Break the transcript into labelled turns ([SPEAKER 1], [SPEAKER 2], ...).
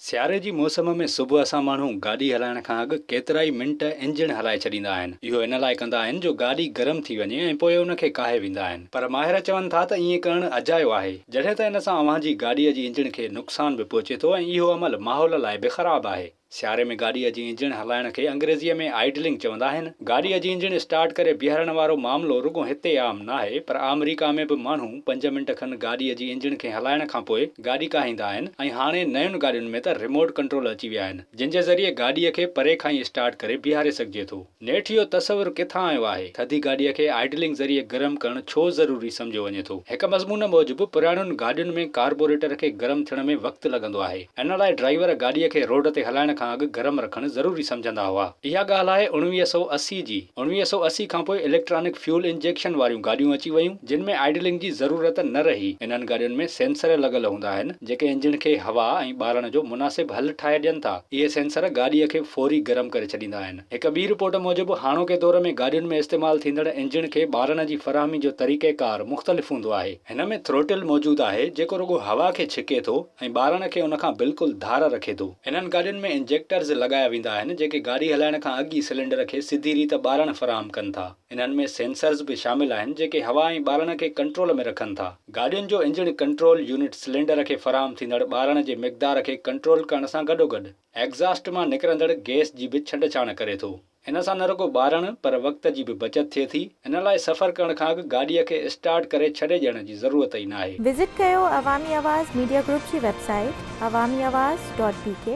[SPEAKER 1] سياري جي موسم ۾ صبح سان ماڻهو گاڏي هلائڻ کان اڳ ڪيترائي منٽ انجڻ هلائي ڇڏيندا آهن. اهو ان لاء ڪندا آهن جو گاڏي گرم ٿي وڃي ۽ پوء ان کي ڪاهي ويندا آهن. پر ماهر چون ٿا ته ائين ڪرڻ اجايو آهي. جڏهن ته ان سان اوهان جي گاڏيء جي انجڻ کي نقصان به پهچي ٿو ۽ اهو عمل ماحول لاء به خراب آهي. سياري ۾ گاڏيء جي انجڻ هلائڻ کي انگريزيء ۾ آئيڊلنگ چوندا آهن. گاڏيء جي انجڻ اسٽارٽ ڪري بيهارڻ وارو معاملو رڳو هتي عام ناهي پر آمريڪا ۾ به ماڻهو پنج منٽ کن گاڏيء جي انجڻ کي هلائڻ کانپوء گاڏي ڪاهيندا آهن ۽ هاڻي نين گاڏين ۾ ته ريموٽ ڪنٽرول اچي ويا آهن جن جي ذريعي گاڏيء کي پري کان ئي اسٽارٽ ڪري بيهاري سگهجي ٿو. نيٺ اهو تصور ڪٿان آيو آهي؟ ٿڌي گاڏيء کي آئيڊلنگ ذريعي گرم ڪرڻ ڇو ضروري سمجهيو وڃي ٿو؟ هڪ مضمون موجب پراڻين گاڏين ۾ ڪاربوريٽر کي گرم ٿيڻ ۾ وقت لڳندو آهي. ان لاء ڊرائيور گاڏيء کي روڊ تي هلائڻ کان اڳ گرم رکڻ ضروري سمجهندا هئا. اها ڳالهه آهي 1980 جي. 1980 کانپوء اليڪٽرانڪ فيول انجيڪشن واريون گاڏيون اچي ويون، جن ۾ آئيڊلنگ جي ضرورت نه رهي. انهن گاڏين ۾ سينسر لڳل هوندا آهن، جيڪي انجڻ کي هوا ۽ ٻارڻ جو مناسب حل ٺاهي ڏين ٿا. اهي سينسر گاڏيء کي فوري گرم ڪري ڇڏيندا آهن. هڪ ٻي رپورٽ موجب هاڻوڪي دور ۾ گاڏين ۾ استعمال ٿيندڙ انجڻ کي ٻارڻ جي فراهمي جو طريقيڪار مختلف هوندو آهي. هن ۾ ٿروٽل موجود آهي جيڪو رڳو هوا کي ڇڪي ٿو ۽ ٻارڻ کي ان کان بلڪل ڌار رکي ٿو. انهن گاڏين ۾ انجيڪٽرز لڳايا ويندا آهن جيڪي گاڏي هلائڻ کان اڳ ئي سلينڊر کي سڌي ريت ٻارڻ فراهم ڪن ٿا. انهن ۾ سينسرز به شامل آهن جيڪي هوا ۽ ٻارڻ کي ڪنٽرول ۾ رکن ٿا. گاڏين جو انجڻ ڪنٽرول يونٽ سلينڊر کي فراهم ٿيندڙ ٻارڻ جي مقدار کي ڪنٽرول ڪرڻ سان گڏوگڏ ايگزاسٽ مان نڪرندڙ گئس جي به ڇنڊڇاڻ ڪري ٿو. ان سان نه رڳو ٻارڻ پر وقت جي به بچت ٿئي ٿي. ان لاء سفر ڪرڻ کان اڳ گاڏيء کي اسٽارٽ ڪري ڇڏي ڏيڻ جي ضرورت ئي ناهي.
[SPEAKER 2] وزٽ ڪيو عوامي آواز ميڊيا گروپ جي website Awami Awaz dot B K.